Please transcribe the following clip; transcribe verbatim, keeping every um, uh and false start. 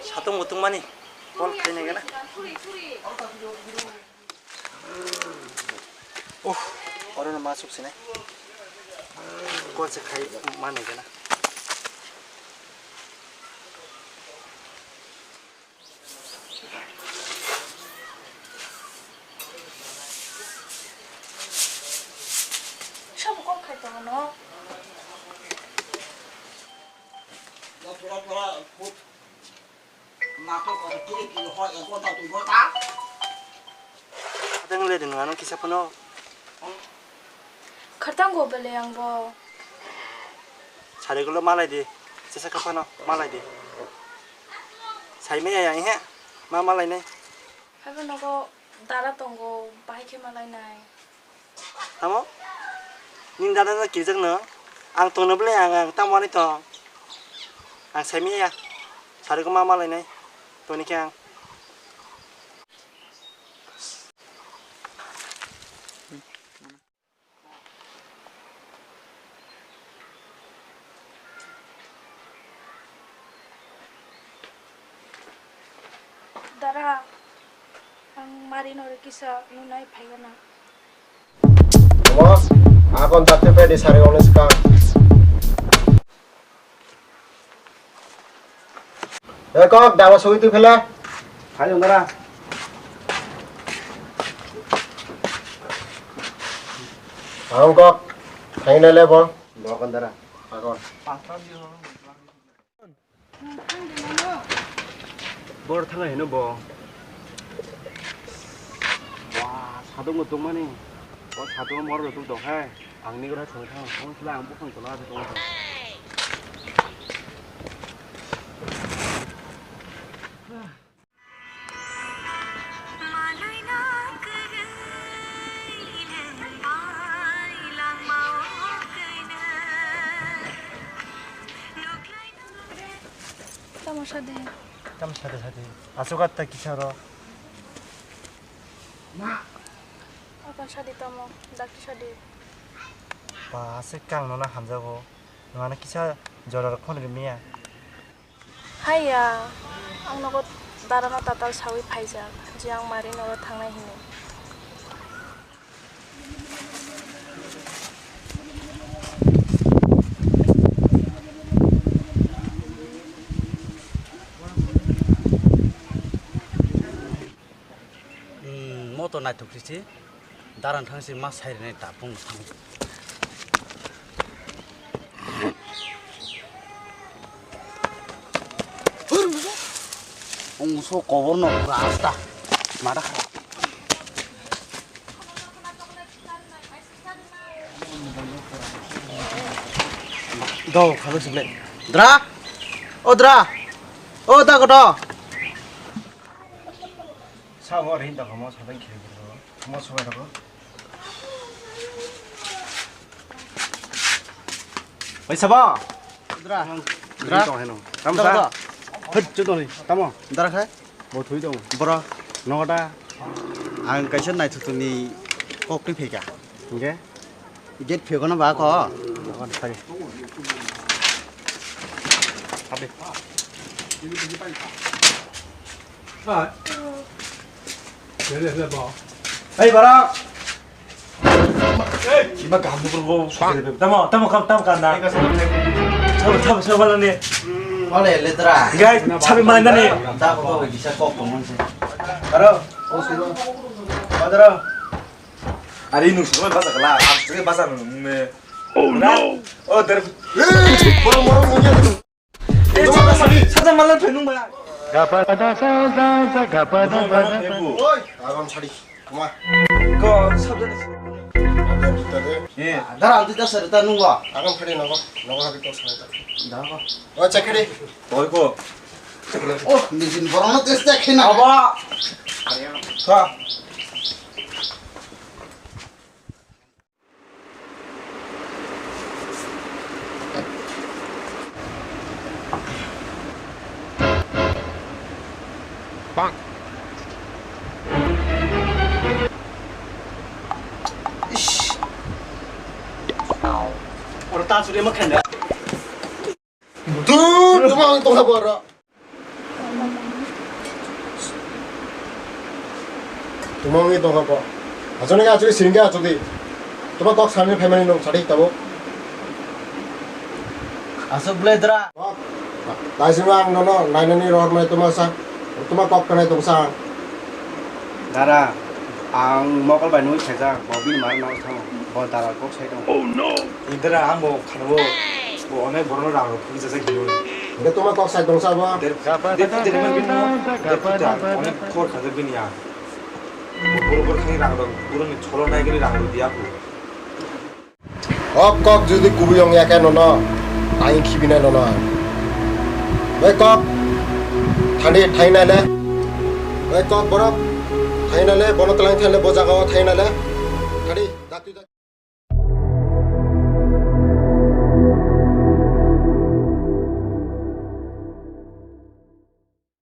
Satung mutung mani. Call khai nai gana. Oh, oro no ma suk sinai. Call se khai ma nai gana. Sabo kok khai tongo no. Adang le de nang kisa phano. Khartango bele ang bo. Sari gulo malai di. Sesa kaphano malai di. Sai me ya he. Ma malai nai. Haibo nogo dara tongo, bahai khe malai nai. Tamo? Ning dada no kirijak no? Ang tongno bwle ang, ang tamo ani tong. Ang sai manya ya. Sari ko ma malai nai. Toni khe ang. Dara, ang Mari no kisa nunai phaigana. Mo, akon jati pe di sari onus ka. Eh, kok, daba sugui twi phela. Hai, jong dara. Ang kok, hai na le bo. Bo kon dara. Akon. Bor thang hino bo. Wah, sadung bo tongmani. O sadung mor bo tong hai. Ang ni gora thang thang. Ang sila ang bukhang tola thang thang. Tamo sade. Tamo sade sade. Aswk atta kisa ro. Apa sadi tamo, dakti sadi. Ba, aswk kang nono hamjago. Nwng ano kisa jora rok phone rimya. Haiya, ang nogo darano tatal sawi phaijak, je ang Mari nogo thangnai hinwi. Hmm, motor naithok sisi. Daran thang si ma sai rwnai tapung thang. Ung so kobor no rasta. Mada kha. Do, khalo sible. Dra. O dra. O da koto. Sa bo rin da komo sa bai khiri bro. Mo so bai da ko. Bai sabo. Dra. Dra. Tamo sa. Hut, chuto ni. Tamo. Dra khai. Bo thui dong. Bro. Noda. Ang kaisa naithutuni kok twi phika. Hingke. Gate phiyok no ba ko. Habi. Hei, bara. Ima kamu berbo. Tamo, tamo kam, tam kana. Tamo, tamo, tamo lani. Ole, letra. Guys, sabi mana ni? Tamo ko bisa kok pemon sih. Aro, oh sudah. Madara. Ari nung sungguh bahasa kala, aku sungguh bahasa nung me. Oh no. Oh, dari. Borong borong punya tu. Eh, saja malam penuh bang. Gapa da sa da sa gapa da ba da ba. Oi, abang sari. Kuma. Ko sabda. Ada kita deh. Eh, dara anti dasar ta nungwa. Abang kade nungwa. Nungwa habis kau sana. Dah kau. Oh, cek deh. Oi ko. Oh, nijin borokno testa khena. Aba. Sa. Bang. Ish. Oro ta churi ma khenda. Dur, dur, dur, dur, dur. Tongmani tongkha bo. Achoni achoni siringkha achodi. Tuma kok sani phaimani nung sadi tabuk. Aswk bledra. Kok. Taisima ang nono nainani rohor mai tuma sa. Tuma kok kanai tong sa. Dara, ang mokol bai nui khaijak, bo bini mar nang thang, bo dara kok sai tong. Indra ang bo khano bo onek borno rang rok phung jajak hiyo. Hingke tuma kok sai tong sa bo. Der der der man bin mo. Der puta onek khor khajak bin ya. Bo bor bor khai rang rok, bor ni cholo nai gani rang rok diya ko. O kok jodi kubui ong ya khe nono, tai khibinai nono. Oi kok, thani thainai le. Oi kok borok, thainai le, bono twlang thainai le, bo jaga o thainai le. Thani, jatwi jatwi.